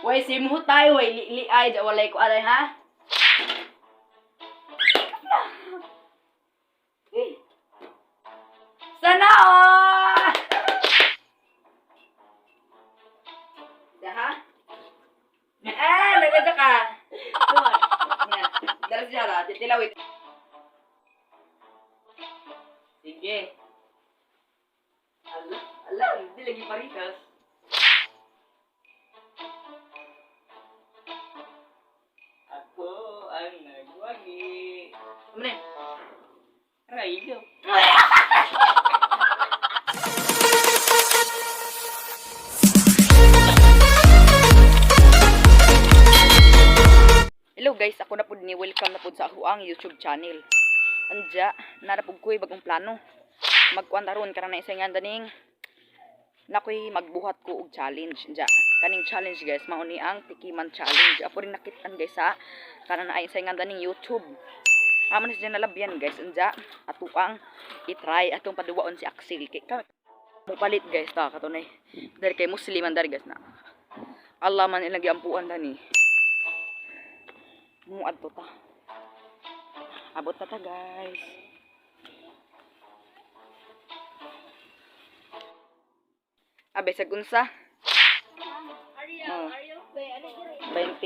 Way simhutay, way liay, walay ko alay ha. Eh. Sana all! Daha? Ah, nagada ka. Nga, dara siya ra, titilawit. Sige. Ala, ala, hindi lagi parikas. Ako ang nagwagi. Ano na? Rayo. Hello guys, ako na pud ni welcome na pud sa ako ang YouTube channel. Anja, nara pud ko'y bagong plano. Magkuan taron karon na isa nga daning nakoy magbuhat ko og challenge. Anja, kaning challenge guys, mao ni ang tikiman challenge. Ako rin nakitaan guys sa karon na isa nga daning YouTube. Amo na siya nalabyan guys. Anja, ato ang i-try atong paduwaon si Axel kay ka mupalit guys ta katunay. Dahil kay Muslim man dari guys na. Allah man ilang giampuan dani. Muadto ta. Abot ta ta guys. Abe sa gunsa. Oh. 20.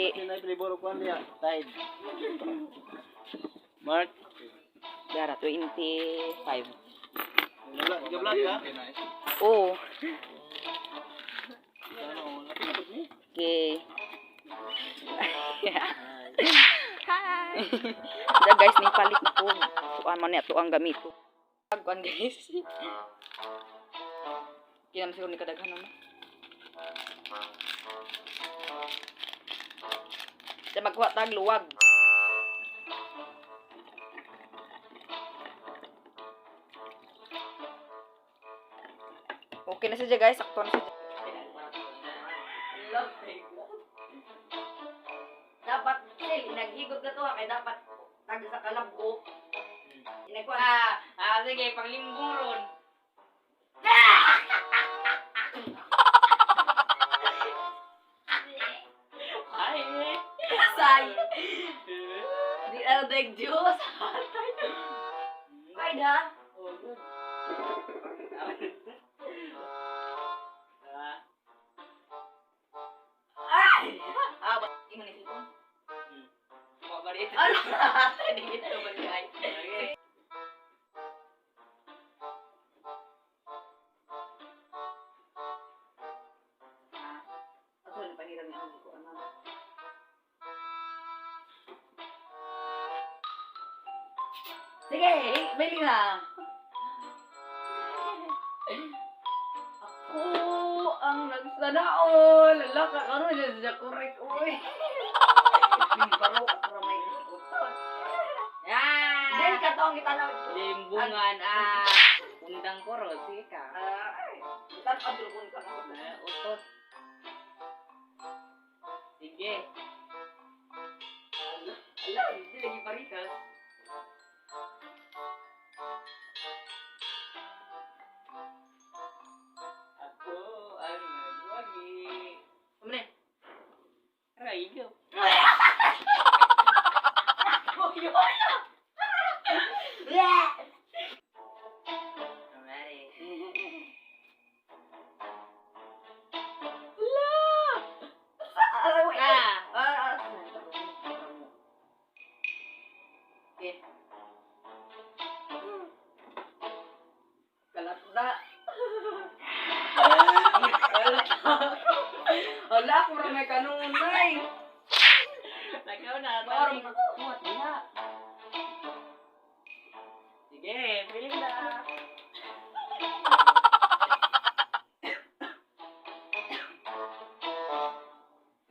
Tide. Mark. Dara 25. Gablat ka? Oh. Okay. Hi. Da guys, ni palit na ko. Kuan man ni ato ang gamito. Kuan guys. Kinam siguro ni kadaghan naman. Sa magkuha tag luwag. Okay na siya guys, sakto na siya. Dapat sil naghigot na to ha, kay dapat tag sa kalabo. Inagkuha. Ah, sige, panglimbong ron. Ay. Say. Di ano deg Diyos. Ay da. Oh, good. Ah, Ay. Ah, ba imo ni cellphone. Wa ba rin? Ano? Dito ba guys? Okay. Ako na pahiram niya ako ano. Sige, bili na. Ako ang nagsanaol. Lala ka karon siya correct oy. Baro ako ra may utot. Ah! Dahil katong itanaw. Limbungan, ah. Undang ko ron. Sige ka. Ah, itan-aw dulkon ka. Ah, utot. Sige. Ala, hindi lagi parikas. Ako ang nagwagi. Ano na? Rayo. Alrighty. Ah! Ah, Okay. Kalat na. Wala, ako ra may kanunay. Nakaw na. Maorong tari. makuha diha. Sige, pili na.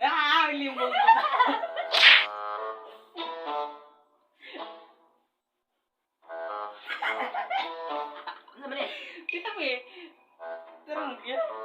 Ah, limbong ko. Ano ba ni? Kita mo eh. Tarong yun.